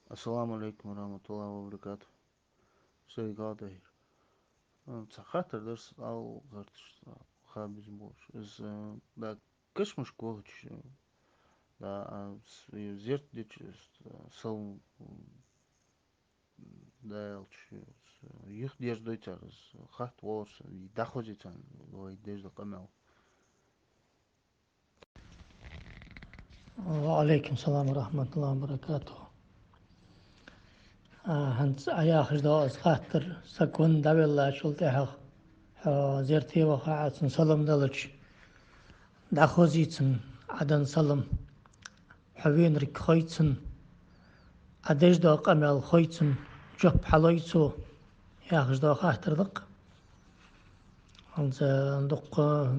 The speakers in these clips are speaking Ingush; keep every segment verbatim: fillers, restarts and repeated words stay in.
Ассаламу Ӏалайкум ва рахьматуллахӀи ва баракатухӀ. Сайгал тӀехьа. М, цхьа хаттар дар са, ала гӀерташ, ха безам болаш. Из, э, да, кашамашка вахача, да, а, с-, зерат деча, с-, салам, м, да, аьлча, с-, юхадерзадой цар, из хатта воаллар са, и дӀахозий царна вай деш дола къамаьл. Ва Ӏалайкум салам ва рахьматуллахӀи ва баракатухӀ. А, хӀанз Ӏа яхаш дола из хаттар, саг венна дӀавеллачул тӀехьагӀа, хьо зерате ваха Ӏа цунна салам далча, дӀахозий цунна Ӏа денна салам, хьо венарг хой цунна, Ӏа деш дола къамаьл хой цунна, жоп хьалой цо, яхаш дола хаттар да-кх. ХӀанз дуккха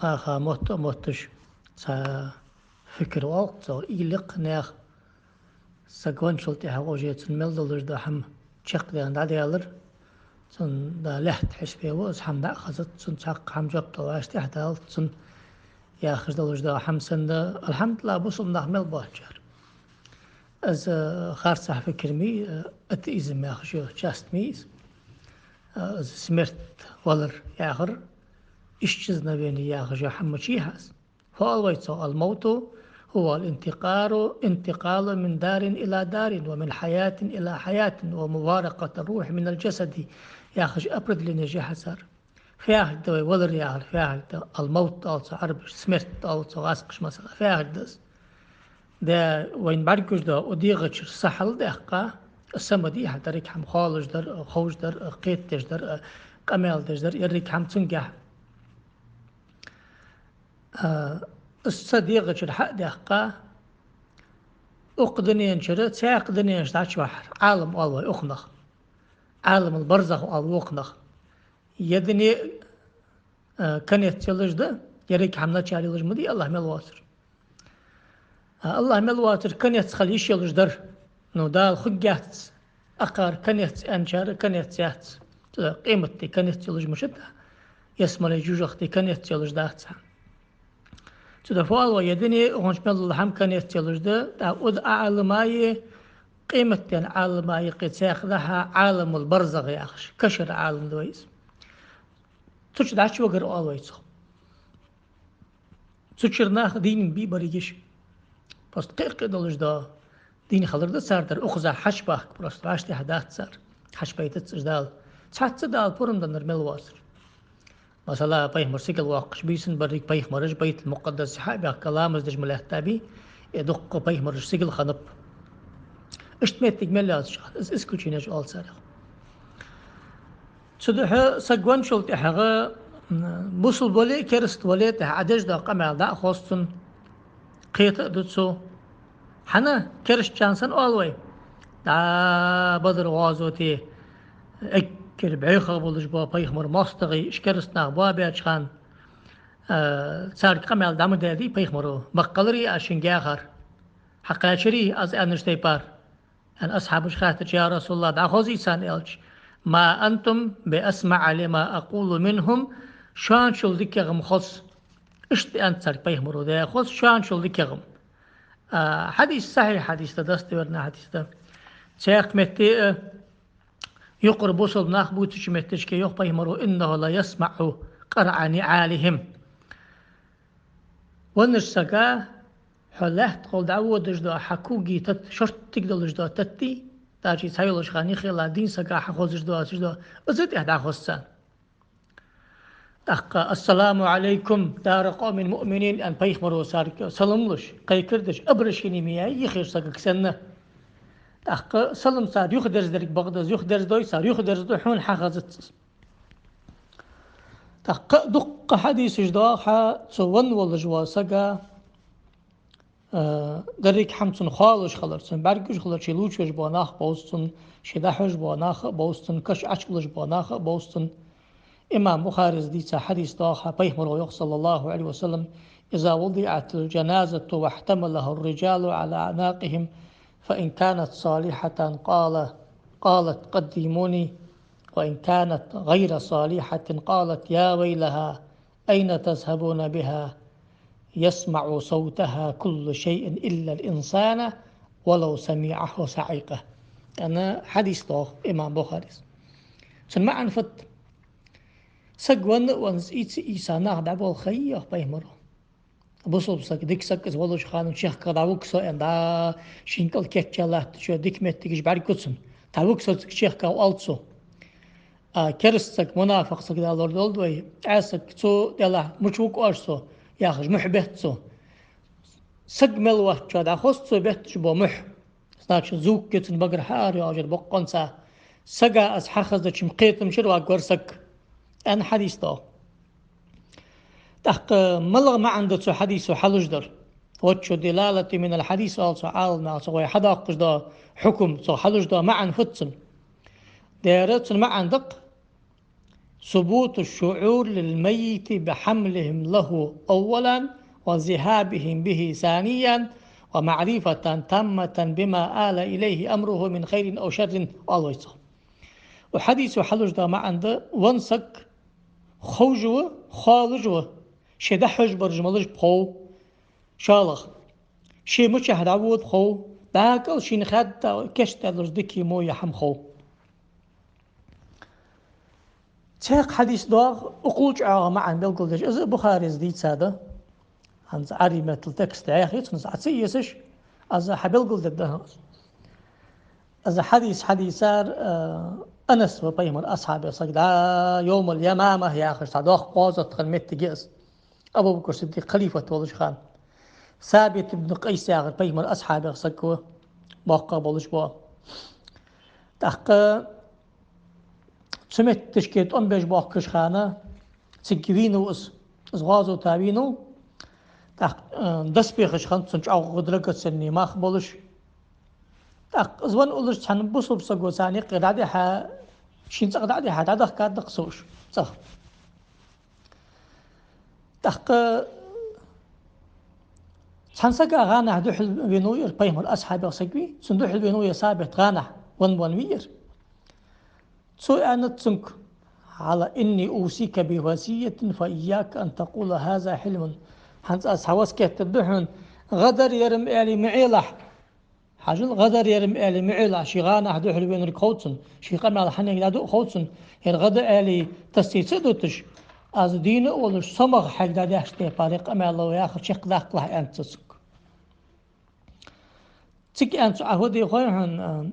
наха мотт а мотташ цхьа фикр оал-кх цох, уйла я-кх наьха. Саг венначул тӀехьагӀа уже цунна мел долаш дола хӀама чакхдаьнна дӀадаьлар, цунна да лаьтта хьисапе ва, из хӀама дӀа а хазац цунна, цхьаккха хӀама жоп дала вӀаштӀехьадалац цунна, яхаш долаш дола хӀама санна, алхьамдулиллахӀ, бусалба нах мел боацачар. Из, э, харцахьа фикр ма йий, э, атеизм яхаш йола часть ма йий из. Э, из смерть, валар яхар, исчезновение яхаш йола хӀама ма йий хьа из. Фу оал вай цох: الموت هو الانتقال، انتقال من دار إلى دار، ومن حياة إلى حياة، ومفارقة الروح من الجسد, яхаш определени я хьа цар. Фу яхилга да вай валар яхар, фу яхилга да? الموت оал цох Ӏарбаша, смерть оал цох гӀазкхаша, масала. Фу яхилга да из? Да, вайна бӀаргагуш дола укх дегӀа чура са хьалдаьккха, са ма дий хьа, деррига хӀама, хоалуш дар а, ховш дар а, кхетадеш дар а, къамаьл деш дар а, еррига хӀама цунгахьа. А, из са дегӀа чура хьа а даьккха, укх дунен чура цхьаькха дуненаш дӀачувахьар, Ӏалам оал вай укханах. Ӏаламул барзах оал вокханах. Ер дуне, а, конец йолаш да, еррига хӀама начало йолаш ма дий АллахӀ мел воацар. А АллахӀ мел воацар конец хила йиш йолаш дар. Ну, Дала хургьяц, акхар конец аьнначар конец яц. Цу къематди конец йолаш мишта да? Ялсмале, жожагӀатди конец йолаш дац хьа. Цудухьа фу оал вай, ер дуне, укханчу мел дола хӀама конец йолаш да, тӀаккха укх Ӏаламаи къематден Ӏаламаи юкъе цхьаькха да хьа Ӏаламул барзах яхаш, кашара Ӏалам да вай из. Цу чу дӀачувагар оал вай цох. Цу чура нах дийна бий берригаш. Просто кхы а кхы а долаш да. Дийна хилар да цар дар, укхаза хьачубахка просто, вӀаштӀехьа дац цар. Хьачубайтац уж Дала. Цхьацца Дала пурам деннар мел воацар. Масала, пайхамар сигала воаккхаш бийсан берриг пайхамараш Байтул-Мукъаддасе хьа а баьхка, ламаз деш ма лаьтта бий, э, дуккха пайхамараш сигала хиннаб. Иштта моттиг мел йоацаш хилар, из исключенеш оал царех. Цудухьа саг венначул тӀехьагӀа, м, бусалба вале а, кераста вале а, тӀехьа Ӏа деш дола къамаьл дӀа а хоз цунна, кхета а ду цо. ХӀана, кераста санна оал вай, дӀа Бадр гӀазоте эггара бӀехагӀа болаш бола пайхамара моастагӀий, уж кераста нах боабаьча хана, а, царга къамаьл дӀа ма даьдий пайхамаро, баккхаларий аз шуга яхар, хьакхаьчарий аз аьннача тайпара. Аьнна, асхьабаша хаьттача: «Я РасулаллахӀ, дӀахозий царна», аьлча: «ما أنتم بأسمع لما أقول منهم», шоанчул дикагӀа ма хоза. Иштта аьннад царга пайхамаро, дӀахоз шоанчул дикагӀа ма. А, хьадис сахьихь хьадис да, достоверный хьадис да. Цхьаькха метте а, юкъара бусалба нах бувцача метташка йоах пайхамаро: «إنه ليسمع قرع نعالهم». Веннача сага хьо лаьтта гӀолла дӀаводаш дола хьа когаи татти, шорттига долаш дола татти, даже цхьайолча хана юххе латташ дийна сага хьахозаш доацаш дола, из а тӀехьа дӀахоз царна. ТӀаккха: «السلام عليكم دار قوم مؤمنين», аьнна, пайхамаро царга салам луш, кхайкар деш, обращени ма яй юхерча сагага санна. ТӀаккха салам цар юхадерзадерг бакъда из, юхадерзадой цар, юхадерзадой, хьона хьахазац из. ТӀаккха дуккха хьадисаш доагӀа хьа цу венна волаш вола сага, а, деррига хӀама цунна хоалуш хилар, цунна бӀаргагуш хилар, ше лувчавеш бола нах а бовз цунна, ше дӀахьош бола нах а бовз цунна, каша Ӏочулуш бола нах а бовз цунна. Имам Бухарис дийца хьадис доагӀа хьа, пайхамаро йоах, صلى الله عليه وسلم: «إذا وضعت الجنازة واحتملها الرجال على أعناقهم فإن كانت صالحة قال، قالت: قدموني، وإن كانت غير صالحة قالت: يا ويلها، أين تذهبون بها؟ يسمع صوتها كل شيء إلا الإنسان، ولو سميعه صعيقة. Аьнна хьадис доагӀа имам Бухарис. Цун маӀан фуд? Саг венна а венна, из ийца а ийца нах дӀаболх йоах пайхамаро. Бусалба саг, дика саг из волча хана чехка дӀавуг со аьнна, дӀа шийна кӀал кийчъяь латтачо дика моттигаш бӀаргагу цунна. ДӀавуг со цига чехка, оал цо. А кераста саг, мунафикъ саг, Дала лорадолда вай, Ӏаьса саг, цо, делахь, мича вуг оаш со, яхаш, мухь бетт цо. Саг мел воацачоа дӀахоз цо бетташ бола мухь. Значит, зувг я цун багара хьаараяьлча боккъонца. Сага из хьахазача-м кхетам чура ваггар саг, аьнна хьадис доагӀа. ТӀаккха малагӀа маӀан да цу хьадисо хьалуш дар? وجه الدلالة من الحديث, оал цу Ӏаламнаха, цу вай хьадоаккхаш дола хьукам, цу хьалуш дола маӀан фуд цун? Дера, цун маӀан да-кх: ثبوت الشعور للميت بحملهم له أولا، وذهابهم به ثانيا، ومعرفة تامة بما آل إليه أمره من خير أو شر, оал вай цох. Укх хьадисо хьалуш дола маӀан да: венна саг ховш ва, хоалуш ва, ше дӀахьош бараш малаш ба хов, шоллагӀа, ше мичахьа дӀавода хов, дӀа кӀал шийна хаьдда кийчдаь долаш дика мо я хӀама хов. Цхьаькха хьадис доагӀа, укхул чӀоагӀа маӀан белгалдеш, из а Бухарис дийца да. ХӀанз Ӏарбий меттала текст дӀаяхийта, цунца Ӏа ца эцаш, из хьабелгалдергда хьона. Из хьадис хьадийцар, а, Анас ва, пайхамара асхьабех саг, дӀа Йовмул-Ямама яхаш цхьа доккха гӀазот хинна моттиг я из. Абу Бакр Сиддикъ халифат волча хана. Сабит ибн Къайс яхар пайхамара асхьабех саг ва, боккхагӀа болаш бола. ТӀаккха цу метташка тӀом беш боахкача хана цига вийнав из, из гӀазота вийнав. ТӀаккха, э, доспехаш хиннад цун чӀоагӀа драгоценный мах болаш. ТӀаккха из венна уллаш цхьан бусалба саго царна юкъе дӀадихьа, шийна цӀагӀа дӀадихьа, дӀадахкад-кх цо уж цӀагӀа. ТӀаккха цхьан сага гӀанахьа духьал венав ер, пайхамара асхьабех саг вий, цунна духьал венав ер Сабит гӀанахьа, венна-венна вий ер. Цо аьннад цунга: على إني أوصيك بوصية فإياك أن تقول هذا حلم. ХӀанз аз цхьа васкет дергда хьона, гӀа дар ер-м аьле ма Ӏелахь. Хьажал, гӀа дар ер-м аьле ма Ӏелахь, ше гӀанахьа духьал венарг хов цунна, ший къамаьл хьанга дӀаду хов цунна, ер гӀа да аьле тасийца а дуташ, аз дийна а волаш, со мах хьайга дӀадаьча тайпара къамаьл лов яхар чакхдаккхалахь, аьннад цо цунга. Цига аьннад цо: Ӏа фу де хой хьона,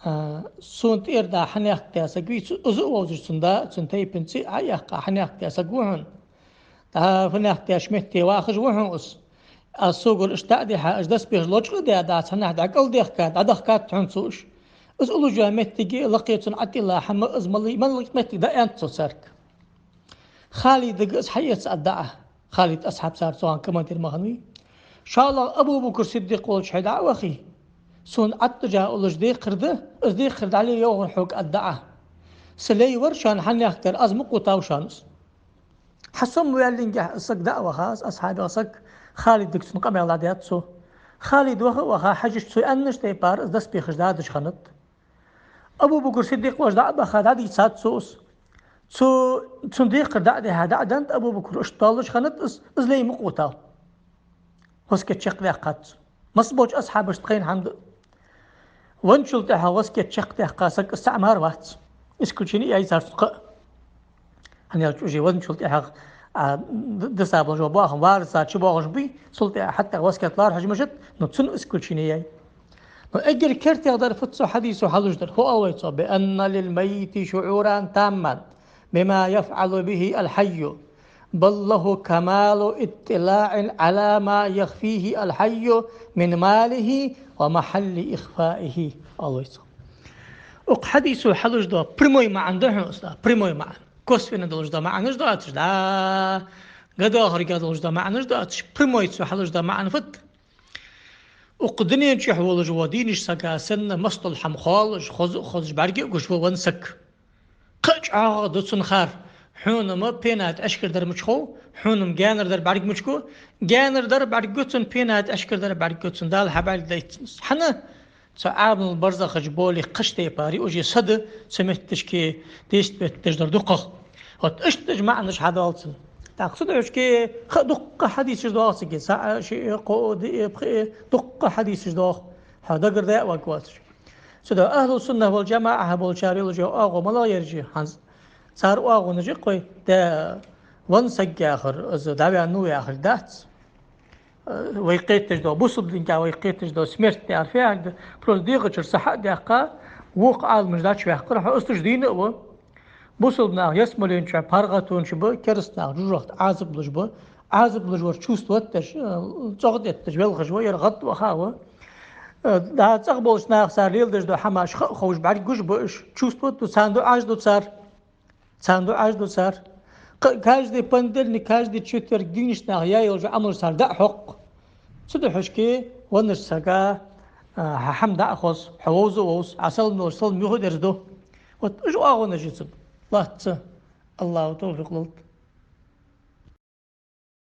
а, а, сона тӀера дӀа хьанехк даь саг вий, цу, из а вовзаш цун да, цун тайпан цӀи а Ӏояьккха хьанехк даь саг ва хьона. ДӀа фу нехк деш метте вахаш ва хьона из. Аз согара иштта дӀа а дихьа, уж доспехаш лочкъа а даь, дӀа цхьаннахьа дӀакӀалдехкад, дӀадахкад хьона цо уж. Из уллаш йола моттиг а, лакхе цунна ӀотӀатилла хӀама а, из мала-, малагӀа моттиг да, аьннад цо царга. Халидага из хьаэца аргда Ӏа. Халид асхьаб цар цу хана командир ма хиннавий. ШоллагӀа, Абу Бакр Сиддикъ волча хьо дӀа а вахе, сона ӀотӀадужа уллаш декхар да, из декхар дӀале йоахар хьога аргда Ӏа. Са лай вар шоана хьанехк дар, аз мукъа вутав шоана из. Хьасомаваьнна гӀолла из саг дӀа а ваха, из асхьабех саг, Халидага цун къамаьл дӀадаьд цо. Халид ваха а ваха, хьажача, цо аьннача тайпара из доспехаш дадаш хиннад. Абу Бакр Сиддикъ волча дӀа а баха, дӀадийцад цо из. Цо, цун декхар дӀа а дихьа, дӀа а деннад Абу Бакр, иштта долаш хиннад из, из лай мукъа вутав. Васкет чакхдаьккхад цо. Масса болча асхьабашта тхайна хӀама да. Венначул тӀехьагӀа васкет чакхдаьккха саг из цаӀ мара вац. Исключение яьй цар цун кхы а. ХӀана аьлча уже венначул тӀехьагӀа, а, д-, дисаболаш бола бахам варисаш чубоагӀаш бий, цул тӀехьагӀа хьатӀа васкет лархӀаш мишта, но цун исключение яьй. Но эггара кертера дар фуд цу хьадисо хьалуш дар? Фу оал вай цох: بأن للميت شعورا تاما بما يفعل به الحي، بل له كمال اطلاع على ما يخفيه الحي من ماله ومحل إخفائه, оал вай цох. Укх хьадисо хьалуш дола прямой маӀан да хьона из, да, прямой маӀан. Косвенно долаш дола маӀанаш доацаш, да, гадоахарга долаш дола маӀанаш доацаш, прямой цо хьалуш дола маӀан фуд? Укх дунен чу волаш вола дийнача сага санна, масса дола хӀама хоалуш, хоза а хозаш, бӀарга а гуш ва венна саг. Кхы а чӀоагӀагӀа да цун хар. Хьона-м пенат эшкара дар мича хов, хьона-м гаьнара дар бӀарга мича гу, гаьнара дар бӀаргагу цунна, пенат эшкара дар бӀаргагу цунна, Дала хьабӀаргадайт цунна из. ХӀана? Цу Ӏаламул барзахача боле кхыча тайпара, уже са да цу метташка действовать деш дар дукхагӀа. Вот иштта уж маӀанаш хьадоал цун. ТӀаккха цудухьа кхы а дукха хьадисаш доагӀа цига. ЦаӀ, шиъ, кхоъ, диъ, пхиъ, дукха хьадисаш доагӀа. Хьо дагара даь а ваг воацаш. Цудухьа ахӀлу сунна вал джамаӀа болчар йолча оагӀув малагӀа яр же хӀанз? Цар оагӀонаш я-кх вай, да, венна саг яхар, из дӀаваьннав яхар дац. Э, вай кхеташ да, бусалба динга вай кхеташ да, смерть яхар фу яхар да, просто дегӀа чура сахьа а даьккха, вокх Ӏаламаш дӀачуваьккхар, хьо усташ дийна а ва. Бусалба нах ялсмален чу паргӀатонаш ба, кераста нах жожагӀате Ӏазап луш ба. Ӏазап луш вар чувствовать деш, э, цӀогӀа детташ велхаш ва, яр гӀадваха ва. Э, да, цӀагӀа болча наха цар леладеш дола хӀамаш ха а ховш, бӀаргагуш ба уж, чувствовать ду, царна дуӀаш ду цар. Царна дуӀаш ду цар. Ка-, каждый понедельник, каждый четверг дийнахьа яь йолча Ӏамалаш цар дӀа а хьокх. Цудухьа шке веннача сага, а, хьа хӀама дӀа а хоза, хьо вовза а вовз, Ӏа салам далаш, салам юхадерзаду. Вот уж оагӀонаш я цу. Лоацца. АллахӀа товфикъ лолда.